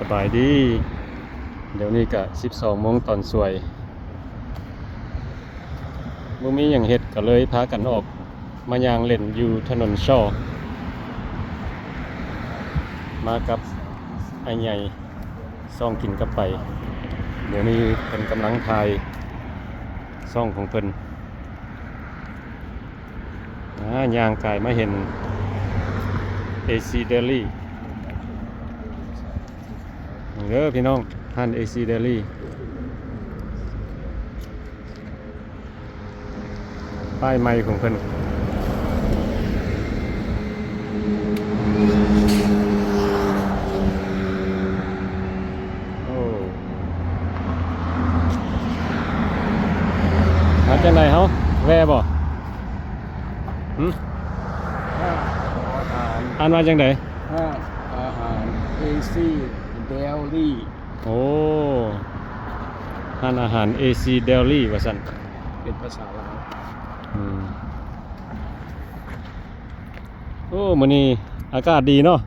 ສະບາຍດີ ດຽວນີ້ກະສິບສອງໂມງຕອນສວຍ ບໍ່ມີຫຍັງເຮັດ ກະເລີຍພາກັນອອກມາຍ່າງຫຼິ້ນຢູ່ຖະໜົນຊໍ ມາກັບອ້າຍໃຫຍ່ ຊ່ອງກິນກັບໄປ. ດຽວນີ້ເພິ່ນກຳລັງຖ່າຍຊ່ອງຂອງເພິ່ນ. ອາ ຍ່າງກາຍມາເຫັນ ເອຊີ Deli ນີ້ເດີພີ່ນ້ອງ ຮ້ານ ເອຊີ Deli ປ້າຍໃໝ່ຂອງເພິ່ນ. ໂອ້ ມາຈັ່ງໃດເຮົາ ແວ່ບໍ່? ຫຶ? ຮ້ານອາຫານ ອ່ານວ່າຈັ່ງໃດ? ຮ້ານອາຫານ ເອຊີ Deli. ໂອ້ ຮ້ານອາຫານ ເອຊີ Deli ວ່າຊັ້ນ ເປັນພາສາລາວ. ອືມ ໂອ້ ມື້ນີ້ອາກາດດີເນາະ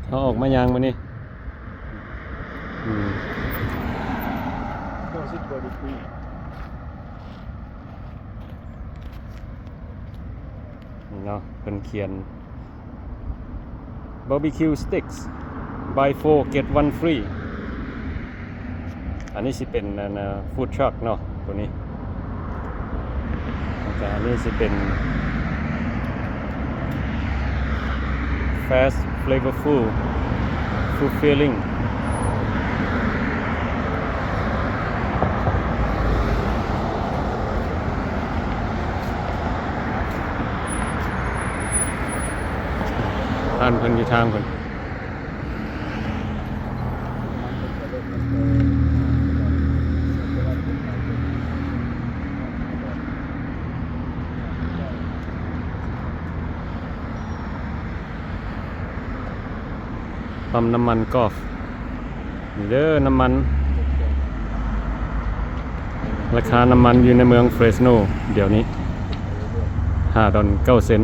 ເຮົາອອກມາຍ່າງມື້ນີ້. ອືມ ນີ້ເນາະ ເພິ່ນຂຽນ Barbecue sticks, buy four get one free. ອັນນີ້ຊິເປັນ ອັນ food truck ເນາະ ໂຕນີ້ ແລ້ວກະອັນນີ້ຊິເປັນ fast, flavorful, fulfilling. ຮ້ານເພິ່ນຢູ່ທາງເພິ່ນ. ປ້ຳນ້ຳມັນກອບ ນີ້ເດີນ້ຳມັນ ລາຄານ້ຳມັນຢູ່ໃນເມືອງເຟຣສໂນດຽວນີ້ ຫ້າດອນເກົ້າເຊັນ.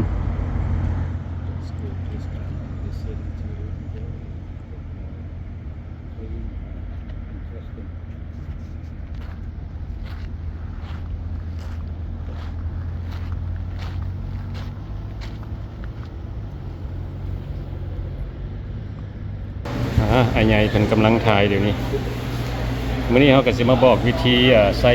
ອາ ອ້າຍໃຫຍ່ເພິ່ນກຳລັງຖ່າຍດຽວນີ້. ມື້ນີ້ເຮົາກະຊິມາບອກວິທີ ເອີ ໃຊ້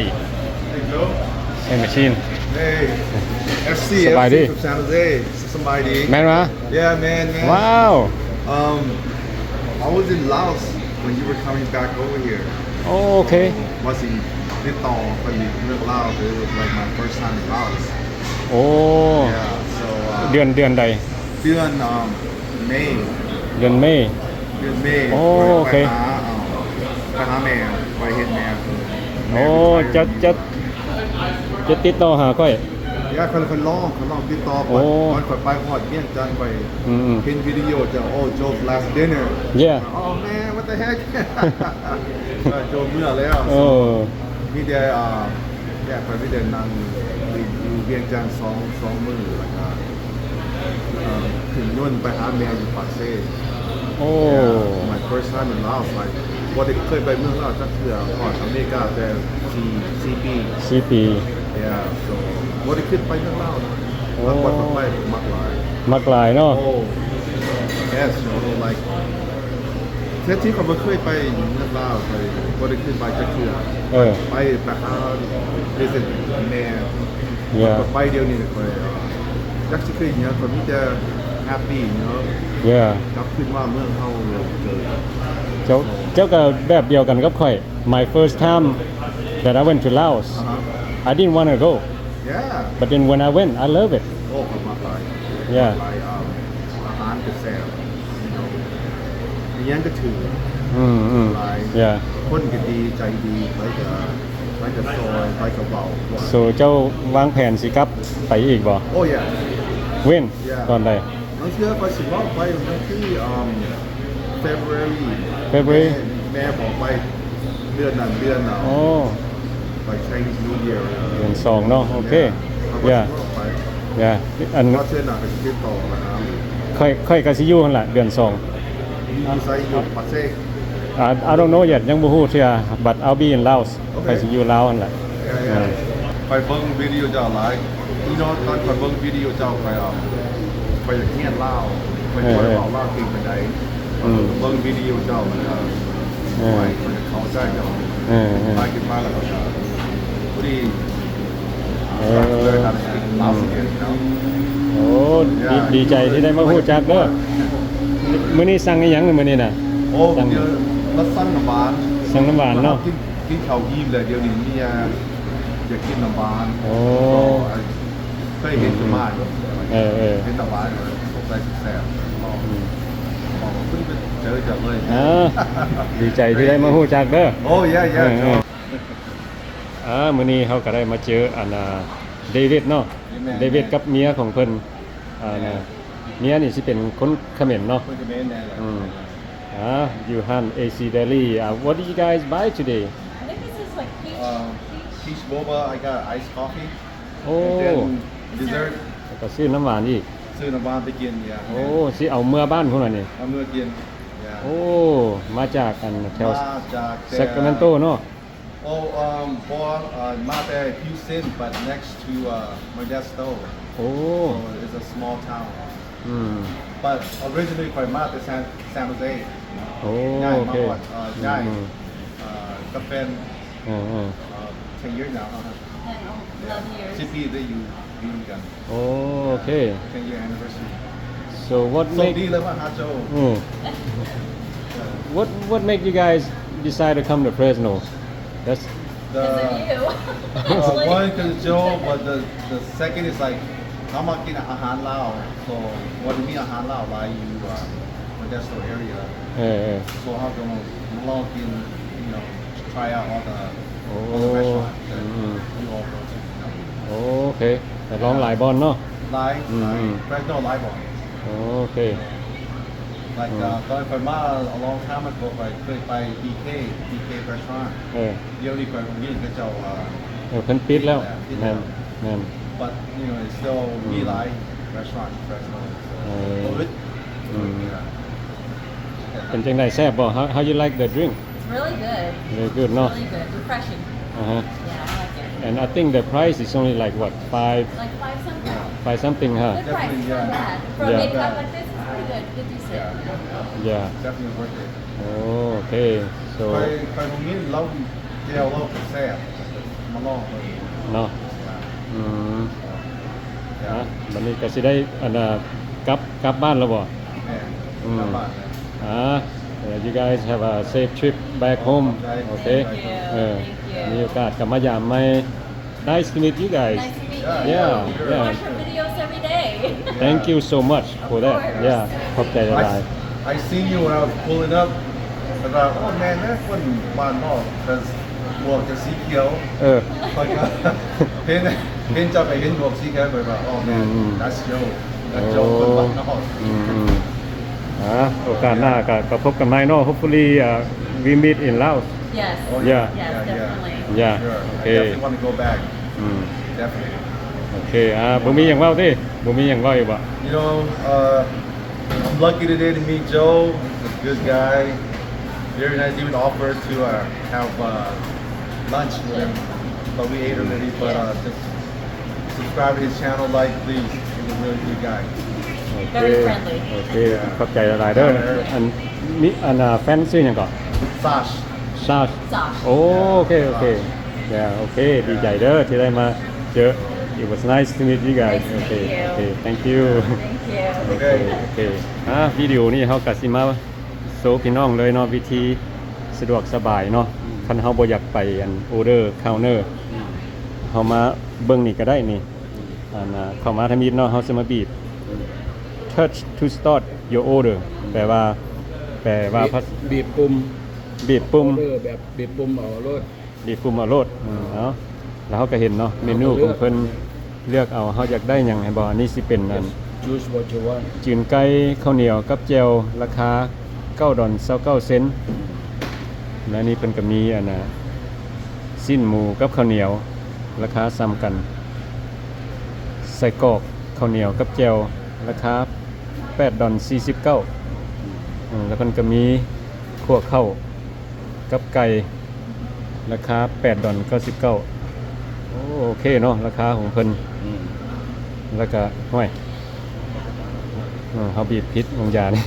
ໃຊ້ມາຊີນ. Hey, ສະບາຍດີ ເອັຟຊີ ເອັຟຊີ from San Jose. ສະບາຍດີ ແມ່ນຫວາ? Yeah, man, man. Wow. Um, I was in Laos when you were coming back over here. ໂອເຄ ວ່າຊິຕິດຕໍ່ໄປເມືອງລາວ it was, like, my first time in Laos. ໂອ້ Yeah, so, uh, ເດືອນ ເດືອນໃດ? ເດືອນ um, ເມ ເດືອນເມ ເດືອນເມ. ໂອ້ ໂອເຄ ໄປຫາ ເອີ ໄປຫາແມ່ ໄປເຫັນແມ່. ໂອ້ ຈະ ຈະ ຈະຕິດຕໍ່ຫາຂ້ອຍ. ຢ່າ ຂ້ອຍ ຂ້ອຍລອງ ຂ້ອຍລອງຕິດຕໍ່ໄປ. ໂອ້ ຕອນຂ້ອຍໄປຮອດວຽງຈັນ ຂ້ອຍ ອືມ ເຫັນວິດີໂອເຈົ້າ. Oh, Joe's last dinner. Yeah. Oh man, what the heck. ເອີ ໂຈເມືອແລ້ວ. ເອີ ມີແຕ່ ອ່າ ແບບໄປມີແຕ່ນັ່ງຫຼິ້ນຢູ່ວຽງຈັນສອງ ສອງມື້ ແລ້ວກະ ເອີ ຂຶ້ນຍົນໄປຫາແມ່ຢູ່ປາກເຊ. ໂອ້ Yeah, my first time in Laos, like ບໍ່ໄດ້ເຄີຍໄປເມືອງລາວຈັກເທື່ອ ຮອດອາເມລິກາແຕ່ສີ່ ສີ່ປີ ສີ່ປີ. Yeah, so ບໍ່ໄດ້ຄິດໄປເມືອງລາວ. ໂອ້ ແລ້ວກ່ອນໄປມັກຫຼາຍ ມັກຫຼາຍເນາະ. Oh, yes, you know, like ແທ້ທີ່ຂ້ອຍບໍ່ເຄີຍໄປເມືອງລາວ ຂ້ອຍບໍ່ໄດ້ເຄີຍໄປຈັກເທື່ອ. ເອີ ໄປແຕ່ຫາ visit ແມ່. Yeah. ຂ້ອຍໄປດຽວນີ້ຂ້ອຍ ຈັກຊິຄືຫຍັງ ຂ້ອຍມີແຕ່ happy, you know. Yeah. ກັບຄືນມາເມືອງເຮົາເລີຍ. ເຈົ້າ ເຈົ້າກະແບບດຽວກັນກັບຂ້ອຍ. My first time that I went to Laos, uh-huh, I didn't wanna go. Yeah. But then when I went, I love it. ໂອ້ ຂ້ອຍມັກຫຼາຍ. Yeah. ມັກຫຼາຍ ອາ ອາຫານກະແຊບ ອີ່ຫຍັງກະຖືກ. ອືມ ອືມ ຫຼາຍ. Yeah. ຄົນກະດີ ໃຈດີ ໃຜກະ ໃຜກະຊ່ອຍ ໃຜກະເວົ້າ. So ເຈົ້າວາງແຜນຊິກັບໄປອີກບໍ່? Oh yeah. When? Yeah. ຕອນໃດ? ບາງເທື່ອຂ້ອຍຊິເວົ້າໄປ ບາງທີ ອາ February February ແມ່ ແມ່ບອກໄປເດືອນນັ້ນເດືອນນັ້ນ. ໂອ້ ໄປ Chinese New Year ເດືອນສອງເນາະ. ໂອເຄ Yeah. ຂ້ອຍຊິເວົ້າໄປ. Yeah. ອັນ ວ່າເທື່ອໜ້າຂ້ອຍຊິຕິດຕໍ່ມາຫາ. ຂ້ອຍ ຂ້ອຍກະຊິຢູ່ຫັ້ນລະເດືອນສອງ. ຢູ່ໃສ? ຢູ່ປາກເຊ. I I don't know yet ຍັງບໍ່ຮູ້ເທື່ອ but I'll be in Laos ຂ້ອຍຊິຢູ່ລາວຫັ້ນແຫຼະ. ຂ້ອຍເບິ່ງວິດີໂອເຈົ້າຫຼາຍ ອີ່ນ້ອງ ຕອນຂ້ອຍເບິ່ງວິດີໂອເຈົ້າ ຂ້ອຍ ຂ້ອຍຢາກຮຽນລາວ ຂ້ອຍບໍ່ໄດ້ເວົ້າລາວເກັ່ງປານໃດ. ເບິ່ງວິດີໂອເຈົ້າ ແລ້ວກໍຂ້ອຍ ຂ້ອຍເຂົ້າໃຈເຈົ້າ. ມາຂຶ້ນມາແລ້ວກໍພໍດີ ເອີ ໂອ້ ດີ ດີໃຈທີ່ໄດ້ມາຮູ້ຈັກເດີ. ມື້ນີ້ສັ່ງອີ່ຫຍັງມື້ນີ້ນະ? ໂອ້ ມາສັ່ງນ້ຳຫວານ ສັ່ງນ້ຳຫວານເນາະ. ກິນ ກິນເຂົ້າອີ່ມແລ້ວ ດຽວນີ້ມີ ຢາກກິນນ້ຳຫວານ. ໂອ້ ເຄີຍເຫັນແຕ່ມາຢູ່. ເອີ ເອີ ເຫັນນ້ຳຫວານ ສົງໄສຊິແຊບ. ລອງ ລອງເບິ່ງ ເຈີເຈົ້າເລີຍ. ເອີ ດີໃຈທີ່ໄດ້ມາຮູ້ຈັກເດີ. ໂອ້ yeah yeah. ອ່າ ມື້ນີ້ເຮົາກໍໄດ້ມາເຈີ ອັນ ເດວິດເນາະ. ເດວິດກັບເມຍຂອງເພິ່ນ. ອ່າ ເມຍນີ້ຊິເປັນຄົນຂະເໝນເນາະ. ອືມ ອ່າ ຢູ່ຮ້ານ Ace Deli. What did you guys buy today? I think this is like peach, peach boba. I got iced coffee. ໂອ້ and then dessert. ແລ້ວກໍຊື້ນ້ຳຫວານອີກ. ຊື້ນ້ຳຫວານໄປກິນ. ໂອ້ ຊິເອົາເມືອບ້ານພຸ້ນລະນີ້. ເອົາເມືອກິນ. ໂອ້ ມາຈາກ ອັນ ແຖວ Sacramento ເນາະ. ໂອ້ ເອີ ບໍ່ ເອີ ມາແຕ່ Houston but next to Modesto. ໂອ້ so it's a small town. ອືມ but originally ຂ້ອຍມາແຕ່ San Jose. ໂອ້ ຍ້າຍມາຮອດ ເອີ ຍ້າຍ ເອີ ກັບແຟນ ເອີ ເອີ ເອີ ten years now. ສິບປີໄດ້ຢູ່ ໂອ້ ໂອເຄ. Ten year anniversary. So what make ໂຊກດີເລີຍມາຫາໂຈ. ອືມ what what make you guys decide to come to Fresno? That's the ເອີ one ຄືໂຈ but the the second is like ເຮົາມັກກິນອາຫານລາວ so ວັນນີ້ມີອາຫານລາວຫຼາຍຢູ່ Modesto area. ເອີ ເອີ so ເຮົາກໍມາລອງກິນ you know try out all the ໂອ້ all the restaurant ອືມ that we all go to, you know. ໂອເຄ ແຕ່ລອງຫຼາຍບ່ອນເນາະ. ຫຼາຍ ອືມ ຫຼາຍ ອືມ Fresno ຫຼາຍບ່ອນ. ໂອເຄ like ອືມ ເອີ ຕອນຂ້ອຍມາ a long time ago ຂ້ອຍເຄີຍໄປ BK BK restaurant. ເອີ ດຽວນີ້ຂ້ອຍບໍ່ມີ ເຂົາເຈົ້າ ເອີ ເພິ່ນປິດແລ້ວ. ແມ່ນ ແມ່ນ but you know it's still ອືມ ມີຫຼາຍ restaurant Fresno. ເອີ ເປັນຈັ່ງໃດ ແຊບບໍ່? How how you like the drink? It's really good. Very good ເນາະ. Really good, refreshing. ອ່າຮະ Yeah, I like it. And I think the price is only like what, five? Like five something. Five something ຮະ. Good price for that. For a big cup like this, it's pretty good. Good dessert. Yeah. Definitely worth it. ໂອເຄ so ຂ້ອຍ ຂ້ອຍບໍ່ມີ ລາວແຈ່ວລາວແຊບ ມາລອງເບິ່ງເນາະ. ອືມ ອ່າ ບັດນີ້ກໍຊິໄດ້ ອັນ ກັບ ກັບບ້ານແລ້ວບໍ່? ແມ່ນ ອືມ ກັບບ້ານແລ້ວ. ອ່າ you guys have a safe trip back home. ໂອເຄ ເອີ ມີໂອກາດກັບມາຢາມໃໝ່. Nice to meet you guys. Nice to meet you. Yeah, yeah. Watch your videos every day. Thank you so much for that. Yeah. ຂອບໃຈຫຼາຍໆ. I seen you when I was pulling up. ແລ້ວກໍ oh man, that's ຄົນບ້ານນອກ 'cause ໝວກຈະສີຂຽວ. ເອີ ຂ້ອຍກໍເຫັນ ເຫັນເຈົ້າໄປເຫັນໝວກສີຂຽວ ຂ້ອຍວ່າ oh man, that's Joe. ອືມ ອືມ ອ່າ ໂອກາດໜ້າກໍ ກໍພົບກັນໃໝ່ເນາະ. Hopefully we meet in Laos. Yes. Yeah. Yes, definitely. Yeah. Sure. I definitely wanna go back. ອືມ definitely. ໂອເຄ ອ່າ ບໍ່ມີຫຍັງເວົ້າຕິ? ບໍ່ມີຫຍັງເວົ້າອີກບໍ່? You know, uh, I'm lucky today to meet Joe. He's a good guy. Very nice. Even offered to, uh, have, uh, lunch with him, but we ate already. But, uh, just subscribe to his channel, like, please. He's a really good guy. ໂອເຄ very friendly. ໂອເຄ ຂອບໃຈຫຼາຍໆເດີ. ອັນ ມີ ອັນ ແຟນຊື່ຫຍັງເກາະ? Sash. Sash. ໂອເຄ ໂອເຄ yeah ໂອເຄ ດີໃຈເດີທີ່ໄດ້ມາເຈີ. It was nice to meet you guys. ໂອເຄ ໂອເຄ thank you. Thank you. ໂອເຄ ໂອເຄ ອ່າ ວິດີໂອນີ້ເຮົາກໍຊິມາ ໂຊພີ່ນ້ອງເລີຍເນາະ ວິທີສະດວກສະບາຍເນາະ. ຄັນເຮົາບໍ່ຢາກໄປ ອັນ order counter ເຮົາມາເບິ່ງນີ້ກໍໄດ້ນີ້. ອັນ ເຂົ້າມາທຳອິດເນາະ ເຮົາຊິມາບີບ touch to start your order ແປວ່າ ແປວ່າ ບີບ ບີບປຸ່ມ ບີບປຸ່ມ order ແບບບີບປຸ່ມເອົາໂລດ. ບີບປຸ່ມເອົາໂລດ. ອືມ ເອົາ ແລ້ວເຮົາກໍເຫັນເນາະ ເມນູຂອງເພິ່ນ ເລືອກເອົາ ເຮົາຢາກໄດ້ຫຍັງ ເຫັນບໍ່? ອັນນີ້ຊິເປັນ ອັນ choose what you want. ຈືນໄກ່ ເຂົ້າໜຽວກັບແຈ່ວ ລາຄາເກົ້າດອນຊາວເກົ້າເຊັນ. ແລ້ວນີ້ເພິ່ນກໍມີ ອັນນ່າ ຊີ້ນໝູກັບເຂົ້າໜຽວ ລາຄາສ່ຳກັນ. ໄສ້ກອກ ເຂົ້າໜຽວກັບແຈ່ວ ລາຄາແປດດອນສີ່ສິບເກົ້າ. ອືມ ແລ້ວເພິ່ນກໍມີ ຂົ້ວເຂົ້າ ກັບໄກ່ ລາຄາແປດດອນເກົ້າສິບເກົ້າ. ໂອ້ ໂອເຄເນາະ ລາຄາຂອງເພິ່ນ. ອືມ ແລ້ວກະ ຫ້ວຍ ເອີ ເຮົາບີບຜິດບາງຢ່າງນີ້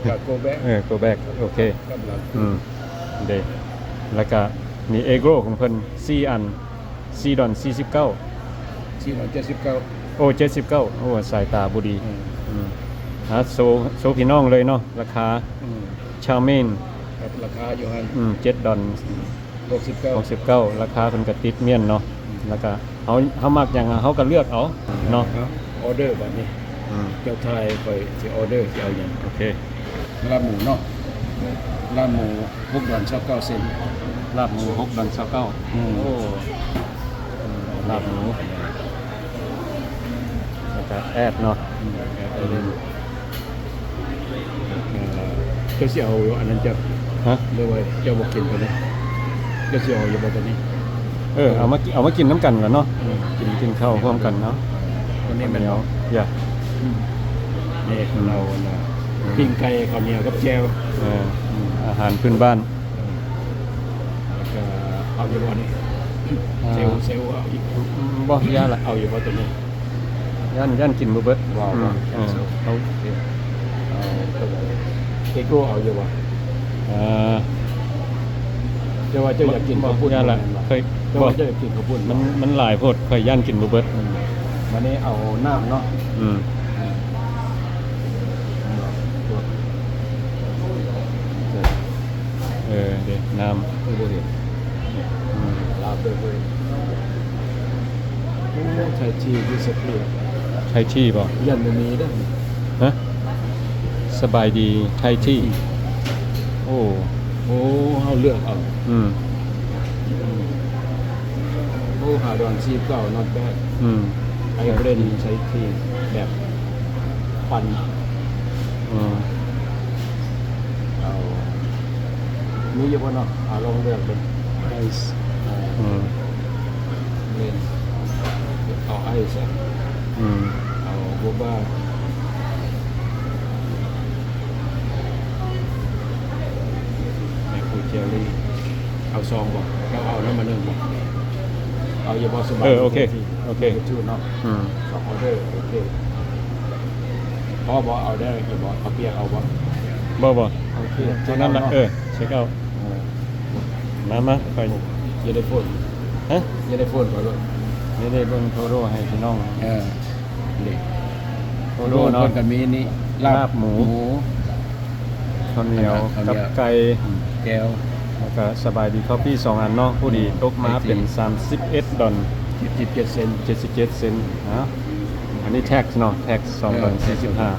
ກໍ go back ເອີ go back ໂອເຄ. ກັບຫຼັງ ອືມ ເດ້ ແລ້ວກະມີເອໂກຣຂອງເພິ່ນສີ່ອັນ ສີ່ດອນສີ່ສິບເກົ້າ ສີ່ດອນເຈັດສິບເກົ້າ. ໂອ້ ເຈັດສິບເກົ້າ. ໂອ້ ສາຍຕາບໍ່ດີ. ອືມ ອືມ ຫາໂຊ ໂຊພີ່ນ້ອງເລີຍເນາະ ລາຄາ. ອືມ ຊາວເມນ ລາຄາຢູ່ຫັ້ນ ອືມ ເຈັດດອນຫົກສິບເກົ້າ ຫົກສິບເກົ້າ. ລາຄາເພິ່ນກະຕິດມ້ຽນເນາະ. ອືມ ແລ້ວກະເຮົາ ເຮົາມັກຫຍັງເຮົາກະເລືອກເອົາເນາະ. ເອົາ ອໍເດີບາດນີ້. ອືມ ເຈົ້າຖ່າຍ ຂ້ອຍຊິອໍເດີ ຊິເອົາຫຍັງ. ໂອເຄ ລາບໝູເນາະ ລາບໝູຫົກດອນຊາວເກົ້າເຊັນ. ລາບໝູຫົກດອນຊາວເກົ້າ. ອືມ ໂອ້ ອືມ ລາບໝູ ແລ້ວກະແອດເນາະ. ອືມ ແອດ ອືມ ເຈົ້າຊິເອົາອັນນັ້ນເຈົ້າ ຮະ ຫຼືວ່າເຈົ້າບໍ່ກິນໂຕນີ້? ເຈົ້າຊິເອົາຢູ່ບໍ່ໂຕນີ້? ເອີ ເອົາມາ ເອົາມາກິນນຳກັນລະເນາະ. ເອີ ກິນ ກິນເຂົ້າຮ່ວມກັນເນາະ. ໂຕນີ້ແມ່ນບໍ່? ຢາ ອືມ ນີ້ ອືມ ເຮົານະ ອືມ ປີ້ງໄກ່ ເຂົ້າໜຽວກັບແຈ່ວ. ເອີ ອືມ ອາຫານພື້ນບ້ານ. ເອີ ແລ້ວກະເອົາຢູ່ບໍ່ນີ້? ອ່າ ເຊວ ເຊວເອົາອີກ? ບໍ່ ຢ່າລະ. ເອົາຢູ່ບໍ່ໂຕນີ້? ຢ້ານ ຢ້ານກິນບໍ່ເບິດ. ບໍ່ ອືມ ບໍ່ cancel ເອີ ເອົາ ເອົາ ເອໂກຣເອົາຢູ່ບໍ່? ເອີ ແຕ່ວ່າເຈົ້າຢາກກິນເຂົ້າປຸ້ນ. ບໍ່ ບໍ່ ຢ້ານລະ ແມ່ນບໍ່? ເຄີຍ ແຕ່ວ່າ ບໍ່ ເຈົ້າຢາກກິນເຂົ້າປຸ້ນ. ມັນ ມັນຫຼາຍໂພດ ຂ້ອຍຢ້ານກິນບໍ່ເບິດ. ອືມ ບາດນີ້ເອົານ້ຳເນາະ. ອືມ ອືມ ເອີ ເດ້ ນ້ຳ ຄືບໍ່ເຫັນ. ອືມ ລາວເປີດເຜີຍ. ໂອ້ ໄທທີ disappear ໄທທີບໍ່? ຢ້ານບໍ່ມີເດ້. ຮະ? ສະບາຍດີ ໄທທີ. ໂອ້ ໂອ້ ເຮົາເລືອກເອົາ. ອືມ ໂອ້ ຫ້າດອນສີ່ເກົ້າ not bad. ອືມ ໄອເບຣນ ໄທທີ ແບບປັ່ນ. ອືມ ເອົາ ມີຢູ່ບໍ່ເນາະ? ເອົາ ລອງເລືອກເບິ່ງ. ໄອສ໌ ອືມ ເຫຼັ້ນ ເອົາໄອສ໌. ອືມ ເອົາໂບບາ ແມງກູເຈລລີ. ເອົາສອງບໍ່? ເຈົ້າເອົານຳມາໜຶ່ງບໍ່? ເອົາຢູ່ບໍ່? ສະບາຍ. ເອີ ໂອເຄ ໂອເຄ ເນາະ. ອືມ ສອງອໍເດີ. ໂອເຄ ພໍບໍ່? ເອົາໄດ້ບໍ່? ເອົາປຽກເອົາບໍ່? ບໍ່ ບໍ່ ໂອເຄ ເທົ່ານັ້ນລະ. ເອີ ເຊັກເອົາ. ເອີ ມາ ມາ ຂ້ອຍ ຢ່າໄດ້ໂພດ. ຮະ? ຢ່າໄດ້ໂພດຂ້ອຍໂລດ. ນີ້ ນີ້ເບິ່ງໂທໂດໃຫ້ພີ່ນ້ອງ. ເອີ ນີ້ ໂທໂດເນາະ. ເພິ່ນກະມີນີ້ ລາບ ລາບໝູ ໝູ ເຂົ້າໜຽວ ເຂົ້າໜຽວ ກັບໄກ່ ອືມ ແຈ່ວ ແລ້ວກະສະບາຍດີຄອບຟີສອງອັນເນາະ. ພໍດີ ອືມ ຕົກມາເປັນສາມສິບເອັດດອນ ເຈັດສິບເຈັດເຊັນ ເຈັດສິບເຈັດເຊັນ. ເອົາ ອັນນີ້ແທັກເນາະ ແທັກສອງດອນສີ່ສິບຫ້າ.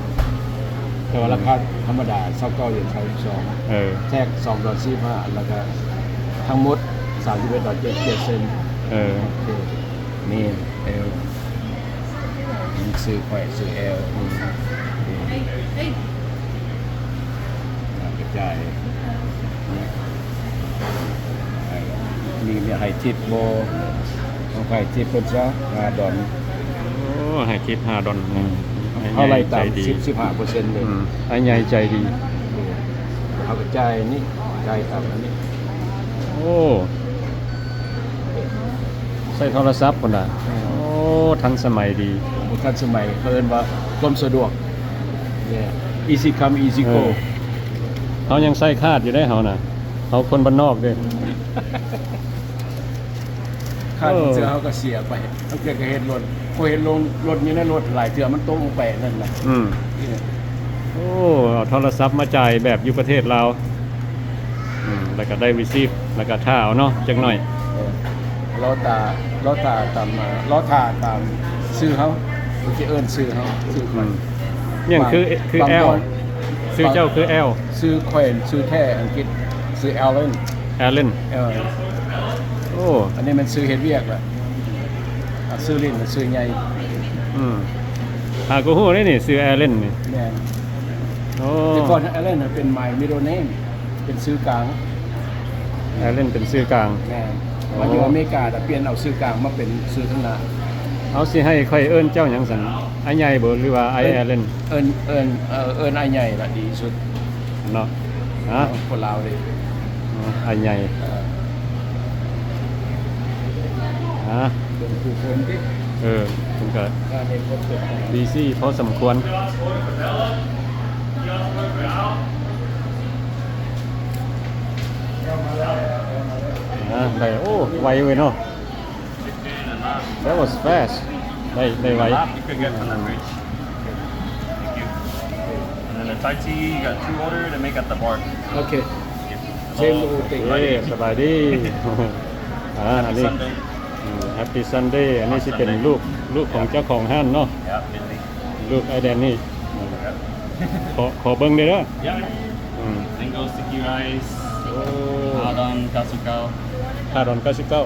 ເອີ ແຕ່ວ່າລາຄາທຳມະດາຊາວເກົ້າຫຼຽນ ຊາວສອງ. ເອີ ແທັກສອງດອນສີ່ສິບຫ້າ ແລ້ວກະທັງໝົດສາມສິບເອັດດອນເຈັດສິບເຈັດເຊັນ. ເອີ ໂອເຄ ເມນ ແອວ ນີ້ຊື່ຂ້ອຍ ຊື່ແອວ. ອືມ ກະຈາຍ ມີ ມີໃຫ້ທິບບໍ່? ຕ້ອງໃຫ້ທິບເພິ່ນຊະ ຫ້າດອນ. ໂອ້ ໃຫ້ທິບຫ້າດອນ. ອືມ ເຮົາໄລ່ຕາມສິບ ສິບຫ້າເປີເຊັນເລີຍ. ອືມ ອ້າຍໃຫຍ່ໃຈດີ. ເຮົາກະຈ່າຍນີ້ ຈ່າຍຕາມອັນນີ້. ໂອ້ ໃຊ້ໂທລະສັບພຸ້ນນະ. ອືມ ໂອ້ ທັນສະໄໝດີ. ບໍ່ທັນສະໄໝ ເຂົາເອີ້ນວ່າຄວາມສະດວກ. ເອີ easy come easy go. ເອີ ເຮົາຍັງໃຊ້ຄາດຢູ່ເດ້ເຮົານະ ເຮົາຄົນບ້ານນອກເດ້. ຄາດ ເອີ ບາງເທື່ອເຮົາກະເສຍໄປ ບາງເທື່ອກະເຫັນລົດ ພໍເຫັນລົດ ລົດຢູ່ໃນລົດຫຼາຍເທື່ອມັນຕົກລົງໄປນັ້ນນະ. ອືມ ໂອ້ ເອົາໂທລະສັບມາຈ່າຍແບບຢູ່ປະເທດລາວ. ອືມ ແລ້ວກະໄດ້ຣີຊີບ ແລ້ວກະຖ້າເອົາເນາະ ຈັກໜ້ອຍ. ເອີ ລໍຖ້າ ລໍຖ້າຕາມ ລໍຖ້າຕາມຊື່ເຮົາ ເພິ່ນຊິເອີ້ນຊື່ເຮົາ ຊື່ຂ້ອຍ. ອືມ ຫຍັງຄື ຄືແອວ? ຊື່ເຈົ້າຄືແອວ? ຊື່ຂ້ອຍ ຊື່ແທ້ອັງກິດ ຊື່ແອລເລນ. ແອລເລນ. ເອີ ໂອ້ ອັນນີ້ແມ່ນຊື່ເຮັດວຽກລະ ອາ ຊື່ຫຼິ້ນ ຊື່ໃຫຍ່. ອືມ ຫາກະຮູ້ເດ້ນີ້ ຊື່ແອລເລນນີ້. ແມ່ນ. ໂອ້ ແຕ່ກ່ອນແອລເລນເປັນ my middle name ເປັນຊື່ກາງ. ແອລເລນເປັນຊື່ກາງ. ແມ່ນ. ໂອ້ ມາຢູ່ອາເມລິກາລະປ່ຽນເອົາຊື່ກາງມາເປັນຊື່ທາງໜ້າ. ເຮົາຊິໃຫ້ຂ້ອຍເອີ້ນເຈົ້າຫຍັງຊັ້ນ? ອ້າຍໃຫຍ່ບໍ່ ຫຼືວ່າອ້າຍແອລເລນ? ເອີ້ນ ເອີ້ນ ເອີ້ນ ເອີ້ນອ້າຍໃຫຍ່ລະດີທີ່ສຸດເນາະ. ຮະ? ຄົນລາວເດ້. ອື ອ້າຍໃຫຍ່ ອ່າ ເປັນຜູ້ຄົນຕິ ເອີ ເພິ່ນກະບີຊີພໍສົມຄວນ ອ່າ ໄດ້ ໂອ້ ໄວເວີຍເນາະ. That was fast. ໄດ້ ໄດ້ໄວ. You could get from the fridge. Thank you. And then the Thai tea, you got two order to make at the bar. Okay. Same old thing. ສະບາຍດີ ອ່າ ອັນນີ້ Happy Sunday. ອືມ Happy Sunday. ອັນນີ້ຊິເປັນລູກ ລູກຂອງເຈົ້າຂອງຮ້ານເນາະ. Yeah, Billy. ລູກອ້າຍແດນນີ້ ຂໍ ຂໍເບິ່ງແດ່ເດີ. ອືມ Mango sticky rice ໂອ້ ທາດອນເກົ້າສິບເກົ້າ ທາດອອນເກົ້າສິບເກົ້າ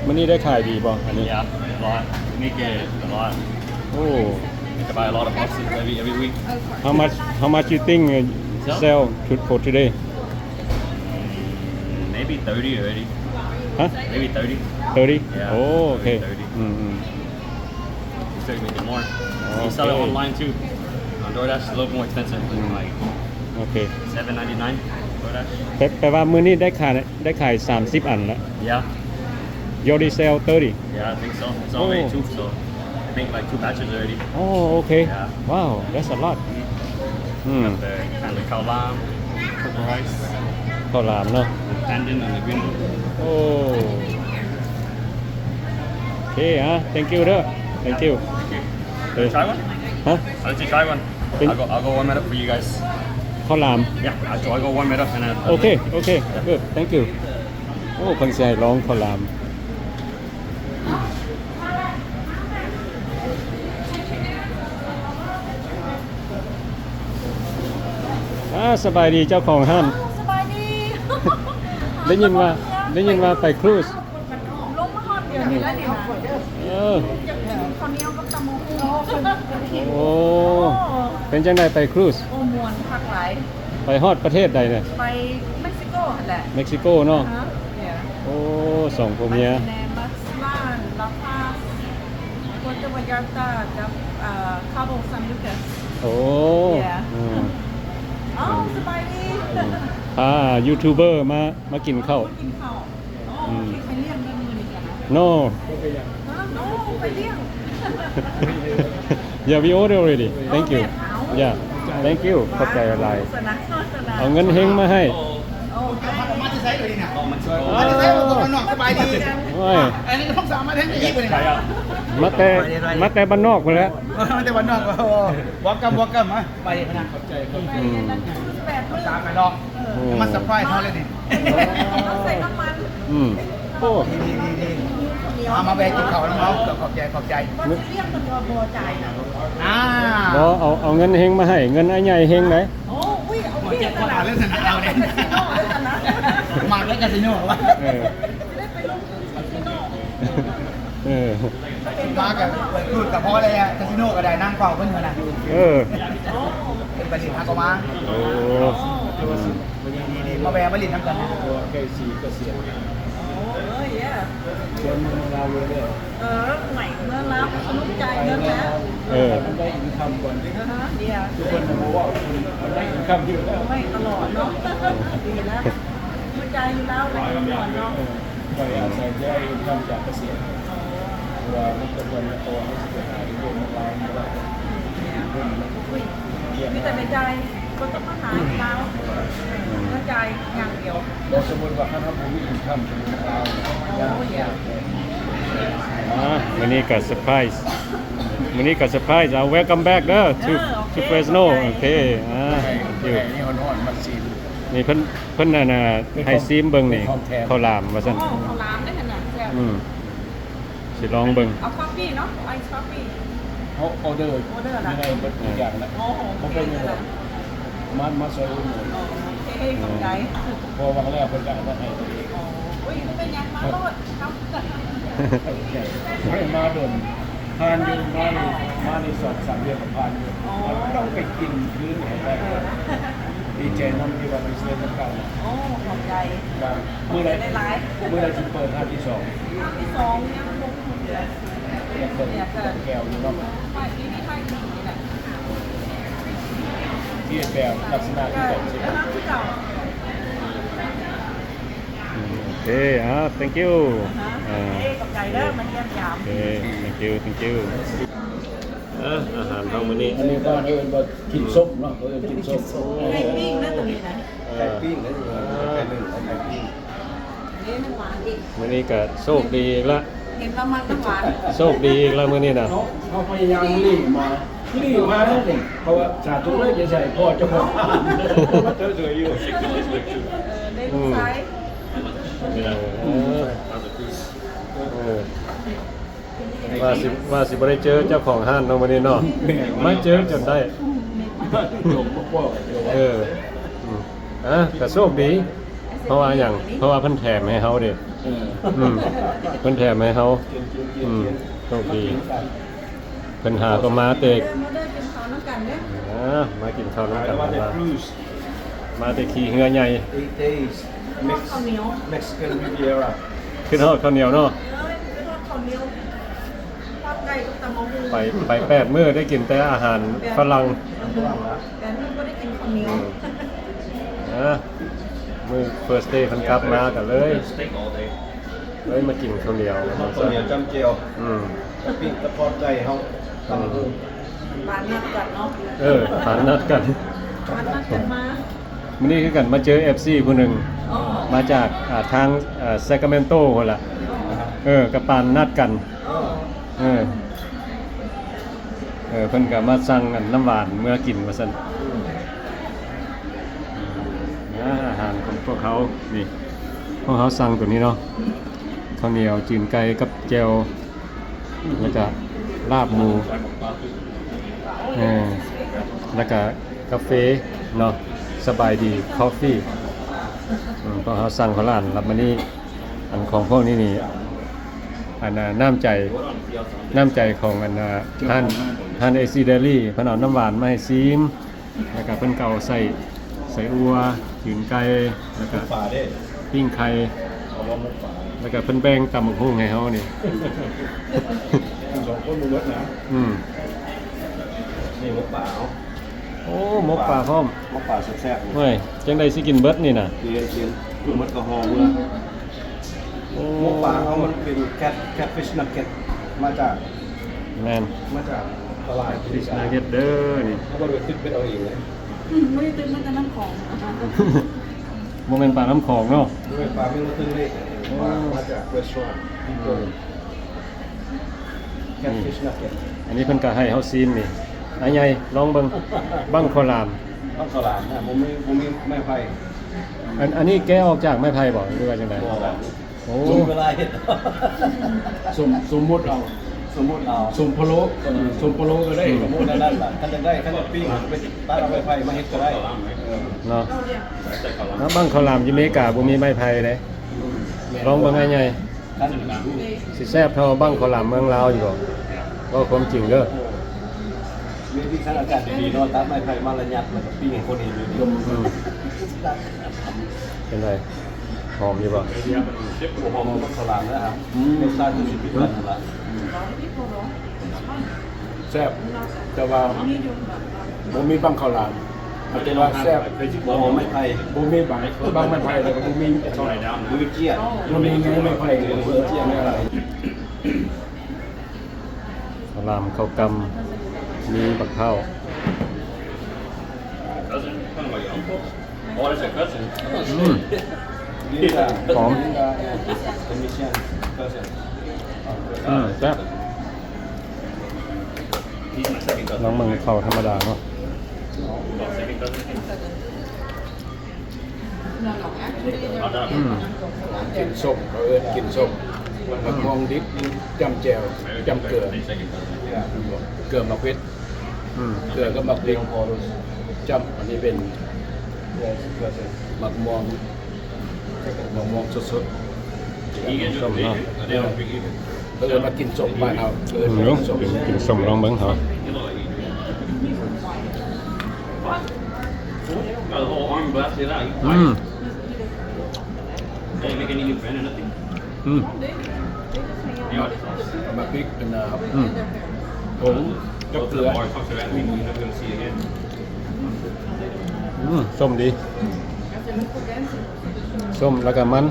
ມື້ນີ້ໄດ້ຂາຍດີບໍ່ອັນນີ້? Yeah, a lot. We make it a lot. ໂອ້ We have to buy a lot of boxes every, every week. How much, how much you think, uh, sell to, for today? Maybe thirty already. Huh? Maybe thirty. Thirty? Yeah, ໂອ້ ໂອເຄ thirty. ອືມ You still making more. You sell it online too. On DoorDash, it's a little more expensive, but like ໂອເຄ seven ninety-nine DoorDash. ແປ ແປວ່າມື້ນີ້ໄດ້ຂາຍ ໄດ້ຂາຍສາມສິບອັນລະ. Yeah. You already sell thirty? Yeah, I think so. It's already two, so I think like two batches already. ໂອ້ ໂອເຄ Yeah. Wow, that's a lot. ອືມ The kind of ເຂົ້າຫຼາມ purple rice ເຂົ້າຫຼາມເນາະ and then on the green. ໂອ້ ໂອເຄ ອ່າ thank you ເດີ thank you. Try one? ຮະ? I'll let you try one. I'll go, I'll go warm it up for you guys. ເຂົ້າຫຼາມ Yeah, I'll, I'll go warm it up and then ໂອເຄ ໂອເຄ good, thank you. ໂອ້ ເພິ່ນຊິໃຫ້ລອງເຂົ້າຫຼາມ. ອ່າ ສະບາຍດີເຈົ້າຂອງຮ້ານ. ສະບາຍດີ. ໄດ້ຍິນວ່າ ໄດ້ຍິນວ່າໄປຄຣູສ. ລົງມາຮອດດຽວນີ້ແລ້ວນີ້ນະ. ເອີ ຢາກກິນເຂົ້າໜຽວກັບຕຳບັກຫຸ່ງ. ໂອ້ ໂອ້ ເປັນຈັ່ງໃດໄປຄຣູສ? ໂອ້ ມ່ວນຄັກຫຼາຍ. ໄປຮອດປະເທດໃດນະ? ໄປເມັກຊິໂກຫັ້ນແຫຼະ. ເມັກຊິໂກເນາະ. ອ່າຮະ Yeah. ໂອ້ ສອງຜົວເມຍ. ໄປແນມ Basilan, La Paz, Puerto Vallarta ກັບ ເອີ Cabo San Lucas. ໂອ້ Yeah. ອືມ ເອົ້າ ສະບາຍດີ. ອືມ ພາຢູທູບເບີມາ ມາກິນເຂົ້າ ມາກິນເຂົ້າ. ອືມ ໂອ້ ໃຜລ້ຽງເດີມື້ນີ້ກະນະ? No. ຮະ? No ໃຜລ້ຽງ? Yeah, we order already. Thank you. ໂອ້ ແມ່ນ ເອົ້າ Yeah, thank you. ຂອບໃຈຫຼາຍ. ໂຄສະນາ ໂຄສະນາ. ເອົາເງິນເຮັງມາໃຫ້. ໂອ້ ມາແຕ່ໃສເລີຍນີ້ນະ? ມາແຕ່ໃສ? ບ້ານນອກ ສະບາຍດີ. ໂອ້ຍ ອັນນີ້ຕ້ອງສາມາດແຮງອີກບໍ່ນີ້ນະ? ມາແຕ່ ມາແຕ່ບ້ານນອກພຸ້ນແຫຼະ. ມາແຕ່ບ້ານນອກ. ໂອ້ Welcome, welcome. ມາ ສະບາຍດີນະ. ຂອບໃຈ ຂອບໃຈ. ອືມ ຕາມກັນເນາະ. ເອີ ໂອ້ ມາເຊີໄພຣສ໌ເຮົາເລີຍນີ້. ຕ້ອງໃສ່ນ້ຳມັນ. ອືມ ໂອ້ ດີໆໆ ເອົາມາແວ່ກິນເຂົ້ານຳເຮົາ. ຂອບໃຈ ຂອບໃຈ. ວ່າຊິລ້ຽງເພິ່ນວ່າບໍ່ຈ່າຍນະ. ອ່າ ບໍ່ ເອົາ ເອົາເງິນເຮັງມາໃຫ້ ເງິນອ້າຍໃຫຍ່ເຮັງໃດ. ໂອ້ ອຸ້ຍ ໂອເຄ ເອົາເລີຍຊັ້ນນະ ເອົາເລີຍ ມາເລີຍກາຊິໂນວ່າ. ເອີ ໄດ້ໄປລົງທຶນກາຊິໂນ. ເອີ ມາກະເປີດຮູດກະພໍແລ້ວ ກາຊິໂນກະໄດ້ ນັ່ງເຝົ້າເພິ່ນຫັ້ນນະ. ເອີ ເພິ່ນໄປຫຼິ້ນຫາກະມາ. ໂອ້ ດີໆ ມາແວ່ມາຫຼິ້ນນຳກັນ. ໃກ້ຊິກະສຽນ. ໂອ້ ເອີ ເອີ ເມືອງລາວເລີຍ. ເອີ ໃໝ່ເມືອງລາວ ສະໜຸກຈ່າຍເງິນແລ້ວ. ເອີ ມັນໄດ້ອິນຄຳກ່ອນ. ອ່າຮະ ເດຍ ຄືເພິ່ນບໍ່ເວົ້າ ມັນໄດ້ອິນຄຳຢູ່ແລ້ວ. ໂອ້ຍ ຕະຫຼອດເນາະ. ດີແລ້ວ ມາຈ່າຍຢູ່ລາວແລ້ວມ່ວນເນາະ. ເອີ ຂ້ອຍອາໄສແຕ່ເງິນຈາກກະສຽນ ເພາະວ່າມັນເປັນເງິນ ເພາະວ່າເຮົາຊິໄປຫາຢູ່ເມືອງລາວບໍ່ໄດ້. ເພິ່ນ ມີແຕ່ແມ່ຈ່າຍ ບໍ່ຕ້ອງມາຫາຢູ່ລາວ ແມ່ຈ່າຍຢ່າງດຽວ. ບໍ່ ສົມມຸດວ່າຄັນເຮົາບໍ່ມີອິນຄຳຢູ່ເມືອງລາວ ໂອ້ຍ ຍາກ. ອ່າ ມື້ນີ້ກະເຊີໄພຣສ໌ ມື້ນີ້ກະເຊີໄພຣສ໌. ເອົາ welcome back ເດີ to, to Fresno. ໂອເຄ ອ່າ thank you. ນີ້ຮ້ອນໆ ມາຊີມ. ນີ້ເພິ່ນ ເພິ່ນອັນນ່າ ໃຫ້ຊີມເບິ່ງນີ້ ເຂົ້າຫຼາມວ່າຊັ້ນ. ໂອ້ ເຂົ້າຫຼາມເດ້ຫັ້ນນະ ແຊບ. ອືມ ຊິລອງເບິ່ງ. ເອົາຄອບຟີເນາະ ໄອຄອບຟີ. ເຮົາອໍເດີ ອໍເດີລະ ມີໄດ້ເບິດທຸກຢ່າງລະ. ໂອ້ໂຫ ບໍ່ເປັນຫຍັງດອກ. ມາ ມາຊ່ວຍອຸດໜູນ. ໂອເຄ ຂອບໃຈ. ເພາະວ່າແລ້ວເພິ່ນກະເອົາມາໃຫ້ຕົວເອງ. ໂອ້ຍ ບໍ່ເປັນຫຍັງ ມາໂລດ. ເຮົາ ເຮົາບໍ່ໄດ້ມາດົນ ຜ່ານຢູ່ ມານີ້ ມານີ້ສອງສາມເດືອນກະຜ່ານຢູ່. ຕ້ອງໄປກິນຄືນໃຫ້ໄດ້. ດີໃຈນຳທີ່ວ່າໄປຊ່ວຍນຳກັນ. ໂອ້ ຂອບໃຈ. ມື້ໃດ ມື້ໃດຊິເປີດຮ້ານທີສອງ? ຮ້ານທີສອງຍັງບໍ່ຮູ້ເທື່ອ. ຍັງເປີດແກ້ວຢູ່ເນາະ. ໄປປີນີ້ໄປປີນີ້ແຫຼະ. ແບບລັກສະນະຄືກັນຊິ ອືມ ໂອເຄ ອ່າ thank you ອ່າ ຂອບໃຈເດີ ມາຢ້ຽມຢາມ ໂອເຄ thank you thank you ອ່າ ອາຫານເຮົາມື້ນີ້ ອັນນີ້ບ້ານເອີ້ນວ່າກິນສົ້ມເນາະ ເອີ້ນກິນສົ້ມ ໄກ່ປີ້ງເດີ ໂຕນີ້ນະ ເອີ ໄກ່ປີ້ງເດີ ໄກ່ປີ້ງ ໄກ່ປີ້ງ ເດ້ ມັນຫວານອີກ ມື້ນີ້ກະໂຊກດີອີກລະ ເຫັນວ່າມັກນ້ຳຫວານ ໂຊກດີອີກລະມື້ນີ້ນະ ເຮົາ ເຮົາພະຍາຍາມຫຼີກມາ ຫຼີກມາເດ້ ເພາະວ່າສາທຸເດີ ຢ່າໃສ່ພໍ່ເຈົ້າຂອງ ເອີ ໄດ້ລູກຊາຍ ເອີ ເອີ ວ່າຊິ ວ່າຊິບໍ່ໄດ້ເຈີເຈົ້າຂອງຮ້ານເນາະມື້ນີ້ເນາະ ແມ່ນ ມາເຈີຈົນໄດ້ ເອີ ອືມ ອ່າ ກະໂຊກດີ ເພາະວ່າຫຍັງ ເພາະວ່າເພິ່ນແຖມໃຫ້ເຮົາເດ້ ເອີ ອືມ ເພິ່ນແຖມໃຫ້ເຮົາ ອືມ ໂຊກດີ ເພິ່ນຫາກໍມາແຕ່ ມາເດີ ມາເດີ ກິນເຂົ້ານຳກັນເດີ ອ່າ ມາກິນເຂົ້ານຳກັນ ມາແຕ່ຂີ່ເຮືອໃຫຍ່ Eight days Mex- Mexican Riviera ຄິດຮອດເຂົ້າໜຽວເນາະ ເອີ ຄິດຮອດເຂົ້າໜຽວ ທອດໄກ່ກັບຕຳບັກຫຸ່ງ ໄປ ໄປແປດມື້ໄດ້ກິນແຕ່ອາຫານຝຣັ່ງ ແປດມື້ບໍ່ໄດ້ກິນເຂົ້າໜຽວ ອືມ ເອີ ມື້ first day ເພິ່ນກັບມາກໍເລີຍ ເລີຍມາກິນເຂົ້າໜຽວ ເຂົ້າໜຽວຈ້ຳແຈ່ວ ອືມ ປີ້ງກະເພາະໄກ່ເຮົາ ອືມ ຕຳບັກຫຸ່ງ ປານນັດກັນເນາະ ເອີ ປານນັດກັນ ປານນັດກັນມາ ມື້ນີ້ຄືກັນ ມາເຈີເອັຟຊີຜູ້ໜຶ່ງ ອໍ ມາຈາກ ອ່າ ທາງ ເອີ Sacramento ພຸ້ນລະ ອໍ ເອີ ກະປານນັດກັນ ອໍ ເອີ ເອີ ເພິ່ນກະມາສັ່ງອັນນ້ຳຫວານເມືອກິນວ່າຊັ້ນ ອືມ ອາຫານຂອງພວກເຮົານີ້ ພວກເຮົາສັ່ງໂຕນີ້ເນາະ ເຂົ້າໜຽວ ຈືນໄກ່ກັບແຈ່ວ ແລ້ວກະລາບໝູ ເອີ ແລ້ວກະກາເຟເນາະ ສະບາຍດີຄອບຟີ ອືມ ພວກເຮົາສັ່ງເຂົ້າຮ້ານ ແລ້ວມານີ້ ອັນຂອງພວກນີ້ນີ້ ອັນ ນ້ຳໃຈ ນ້ຳໃຈຂອງອັນ ຮ້ານ ຮ້ານ Easy Deli ເພິ່ນເອົານ້ຳຫວານມາໃຫ້ຊີມ ແລ້ວກະເພິ່ນກະເອົາໄສ້ ໄສ້ອົ່ວ ຕີນໄກ່ ແລ້ວກະ ໝົກປາເດ້ ປີ້ງໄຂ່ ເອົາບໍ່ໝົກປາ ແລ້ວກະເພິ່ນແບ່ງຕຳບັກຫຸ່ງໃຫ້ເຮົານີ້ ກິນສອງຄົນບໍ່ໝົດນະ ອືມ ນີ້ໝົກປາເອົາ ໂອ້ ໝົກປາພ້ອມ ໝົກປາແຊບໆ ໂອ້ຍ ຈັ່ງໃດຊິກິນເບິດນີ້ນະ ກິນ ກິນ ໝົດກະຫໍ່ເມືອ ໂອ້ ໝົກປາເຮົາມັນເປັນ cat catfish nugget ມາຈາກ ແມ່ນ ມາຈາກຕະຫຼາດ catfish nugget ເດີນີ້ ເຮົາບໍ່ໄດ້ຕຶກເປັດເອົາເອງເລີຍ ອືມ ບໍ່ໄດ້ຕຶກ ມາແຕ່ນ້ຳຂອງ ບໍ່ແມ່ນປານ້ຳຂອງເນາະ ບໍ່ແມ່ນປາເມນາເທິງເລີຍ ມາ ມາຈາກ restaurant ອືມ catfish nugget ອັນນີ້ເພິ່ນກະໃຫ້ເຮົາຊີມນີ້ ອ້າຍໃຫຍ່ລອງເບິ່ງ ບັ້ງເຂົ້າຫຼາມ ບັ້ງເຂົ້າຫຼາມນະ ບໍ່ມີ ບໍ່ມີໄມ້ໄຜ່ ອັນ ອັນນີ້ແກະອອກຈາກໄມ້ໄຜ່ບໍ່ ຫຼືວ່າຈັ່ງໃດ? ບໍ່ ໂອ້ ສົມເວລາເຮັດ ສົມ ສົມມຸດເອົາ ສົມມຸດເອົາ ສົມພະໂລ້ ເອີ ສົມພະໂລ້ກໍໄດ້ ອືມ ສົມມຸດອັນນັ້ນລະ ຄັນຢາກໄດ້ ຄັນຢາກປີ້ງ ໄປຕັດເອົາໄມ້ໄຜ່ມາເຮັດກໍໄດ້ ເອີ ເນາະ ແລ້ວບັ້ງເຂົ້າຫຼາມຢູ່ເມກາບໍ່ມີໄມ້ໄຜ່ເດ້ ອືມ ລອງເບິ່ງອ້າຍໃຫຍ່ ຄັນ ຊິແຊບເທົ່າບັ້ງເຂົ້າຫຼາມເມືອງລາວຢູ່ບໍ່? ເວົ້າຄວາມຈິງເດີ ມີທີ່ຄັນອາກາດດີໆເນາະ ຕັດໄມ້ໄຜ່ມາລະຍັດ ແລ້ວກໍປີ້ງໃຫ້ຄົນເຫັນຢູ່ນີ້ ອືມ ເປັນໃດ? ຫອມຢູ່ບໍ່? ບໍ່ຫອມເທົ່າບັ້ງເຂົ້າຫຼາມນະ ອືມ ລົດຊາດຄືຊິຜິດກັນລະ ອືມ ແຊບ ແຕ່ວ່າບໍ່ມີບັ້ງເຂົ້າຫຼາມ ມັນຈະວ່າແຊບ ບໍ່ມີບັ້ງ ບັ້ງໄມ້ໄຜ່ ແລ້ວກໍບໍ່ມີ ບໍ່ມີເຈ້ຍ ບໍ່ມີໄມ້ໄຜ່ ບໍ່ມີເຈ້ຍ ໄມ້ໄຜ່ ເຂົ້າຫຼາມ ເຂົ້າກຳ ມີບັກພ້າວ ອືມ ຫອມ ອືມ ແຊບ ລອງເບິ່ງເຂົ້າທຳມະດາເນາະ ອືມ ກິນສົ້ມ ເຂົາເອີ້ນກິນສົ້ມ ໝາກມ່ວງດິບ ຈ້ຳແຈ່ວ ຈ້ຳເກືອ ເກືອໝາກເຜັດ ອືມ ເກືອກັບໝາກພິກ ຈ້ຳ ອັນນີ້ເປັນໝາກມ່ວງ ໝາກມ່ວງສົດໆ ຕົ້ມເນາະ ເອີ ເອີ້ນວ່າກິນສົ້ມບ້ານເຮົາ ເອີ້ນ ອືມ ກິນສົ້ມ ກິນສົ້ມລອງເບິ່ງເຮົາ ອືມ ອືມ ໝາກພິກອັນນ່າ ອືມ ຜົງກັບເກືອ ອືມ ອືມ ອືມ ສົ້ມດີ ສົ້ມແລ້ວກໍມັນ.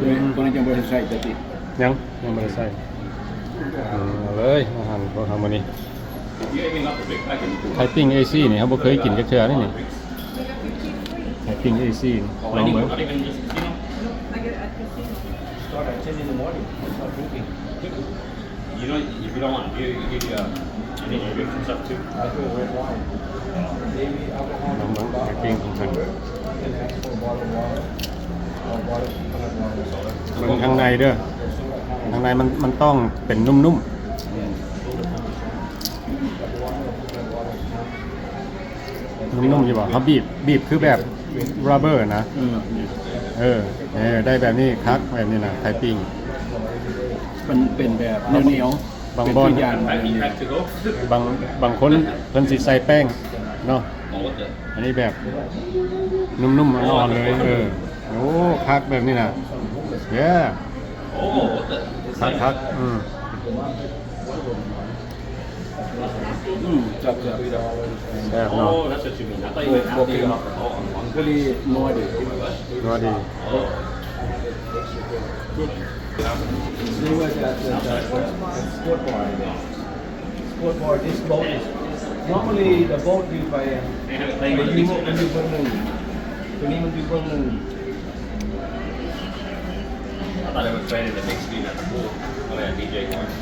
Ini, ini yang boleh saya jadi. ຍັງ ຍັງບໍ່ໄດ້ໃສ່. ອືມ ເອົາເລີຍ ອາຫານພວກເຮົາມື້ນີ້ ໄຂ່ປີ້ງເອຊີນີ້ ເຮົາບໍ່ເຄີຍກິນຈັກເທື່ອນີ້ ນີ້ ໄຂ່ປີ້ງເອຊີ ລອງເບິ່ງ. Start at ten in the morning. It's not drinking. You know, if you don't want beer, you give you a, any drink and stuff too. I do red wine. Maybe alcohol. ລອງເບິ່ງ ໄຂ່ປີ້ງຂອງເພິ່ນ You can ask for a bottle of water. Or water, you can have water, soda. ເບິ່ງທາງໃນເດີ There's soda. ທາງໃນມັນ ມັນຕ້ອງເປັນນຸ້ມໆ. ອືມ ນຸ້ມໆ ຢູ່ບໍ່? ເຮົາບີບ ບີບຄືແບບຣັບເບີນະ. ອືມ ເອີ ເອີ ໄດ້ແບບນີ້ຄັກ ແບບນີ້ນະ ໄຂ່ປີ້ງ. ມັນເປັນແບບໜຽວໆ ບາງບ່ອນ ເປັນຄືຢາງ ບາງ ບາງຄົນເພິ່ນຊິໃສ່ແປ້ງເນາະ. ອັນນີ້ແບບນຸ້ມໆ ອ່ອນໆ ເລີຍ. ເອີ ໂອ້ ຄັກແບບນີ້ນະ. Yeah ຄັກໆ ອືມ. ອືມ ແຊບໆ ແຊບເນາະ. ບໍ່ ບໍ່ເຄັມ ຄືດີ ນົວດີ ນົວດີ. They were at the, the, the sport bar. Sport bar, this boat is, normally the boat you by, uh, when you, when you bring them, when you, when you bring them. I thought it was playing in the big screen at the pool. Oh yeah, D J going.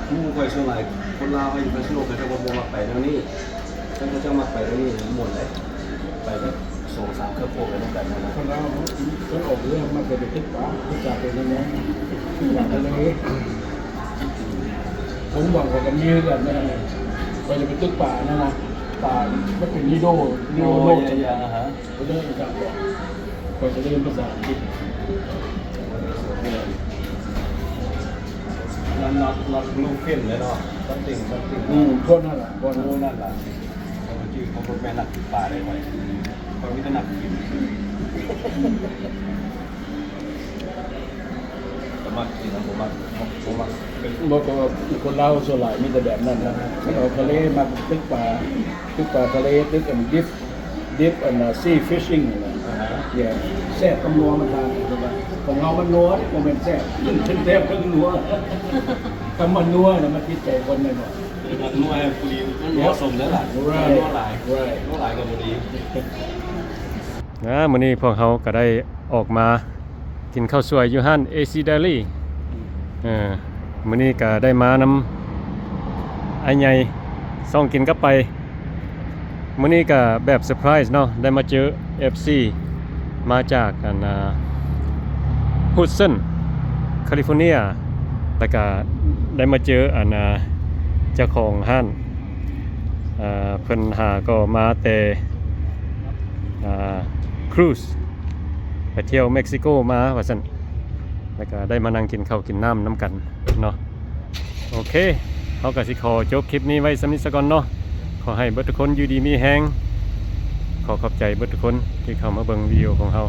ໝູ່ຂ້ອຍສ່ວນຫຼາຍ ຄົນລາວເຮົາຢູ່ກາສິໂນ ເຂົາເຈົ້າບໍ່ ບໍ່ມັກໄປແນວນີ້. ຄັນເຂົາເຈົ້າມັກໄປແນວນີ້ ມ່ວນເດ້ ໄປແບບສອງສາມເຄືອບພວກໄປນຳກັນນະ. ຄົນລາວເນາະ ເຂົາອອກເລື່ອງມັກໄປຕຶກປາ ຕຶກປາເປັນແນວນັ້ນ ຢາກໄປເລີຍ. ຜົມຫວັງເຂົາກໍມີຄືກັນນະ ໄປຈະໄປຕຶກປານັ້ນນະ ປາມັນເປັນນີໂດ ນີໂດໂລກ. ເຂົາເອີ້ນຈັ່ງໃດ? ຂ້ອຍຈະໄດ້ພາສາອັງກິດ. Not, not, not bluefin ແຫຼະເນາະ. Something, something. ອືມ ພວກນັ້ນລະ ພວກນັ້ນ ພວກນັ້ນລະ. ເຂົາຊື່ ເຂົາບໍ່ແມ່ນນັກກິນປາເດ້ຂ້ອຍ. ຂ້ອຍມີແຕ່ນັກກິນ. ບໍ່ມັກກິນ ບໍ່ມັກ ບໍ່ມັກ. ບໍ່ ເພາະວ່າຄົນລາວສ່ວນຫຼາຍມີແຕ່ແບບນັ້ນນະ. ຄັນອອກທະເລມັກຕຶກປາ ຕຶກປາທະເລ ຕຶກອັນດິບ ດິບອັນນະ sea fishing ຫັ້ນນະ. ອາຮະ ແຊບກັບນົວມັນຕ່າງກັນ. ຂອງເຮົາມັນນົວ ບໍ່ແມ່ນແຊບ ທັງແຊບທັງນົວ. ຄຳວ່ານົວນະ ມັນຜິດໃຈຄົນແມ່ນບໍ່? ນັວພໍດີ ມັນເໝາະສົມແລ້ວລະ. Right. ນົວຫຼາຍ right. ນົວຫຼາຍກໍບໍ່ດີ. ອາ ມື້ນີ້ພວກເຮົາກໍໄດ້ອອກມາກິນເຂົ້າສວຍຢູ່ຮ້ານ ເອຊີ Deli. ເອີ ມື້ນີ້ກໍໄດ້ມານຳອ້າຍໃຫຍ່ ຊ່ອງກິນກັບໄປ. ມື້ນີ້ກໍແບບເຊີໄພຣສ໌ເນາະ ໄດ້ມາເຈີເອັຟຊີ ມາຈາກອັນນາ Houston California ແລ້ວກໍໄດ້ມາເຈີອັນນາ ເຈົ້າຂອງຮ້ານ. ເອີ ເພິ່ນຫາກໍມາແຕ່ ອ່າ cruise ໄປທ່ຽວເມັກຊິໂກມາວ່າຊັ້ນ ແລ້ວກໍໄດ້ມານັ່ງກິນເຂົ້າກິນນ້ຳນຳກັນເນາະ. ໂອເຄ ເຮົາກໍຊິຂໍຈົບຄລິບນີ້ໄວ້ສ່ຳນີ້ສາກ່ອນເນາະ. ຂໍໃຫ້ເບິດທຸກຄົນຢູ່ດີມີແຮງ. ຂໍຂອບໃຈເບິດທຸກຄົນທີ່ເຂົ້າມາເບິ່ງວິດີໂອຂອງເຮົາ.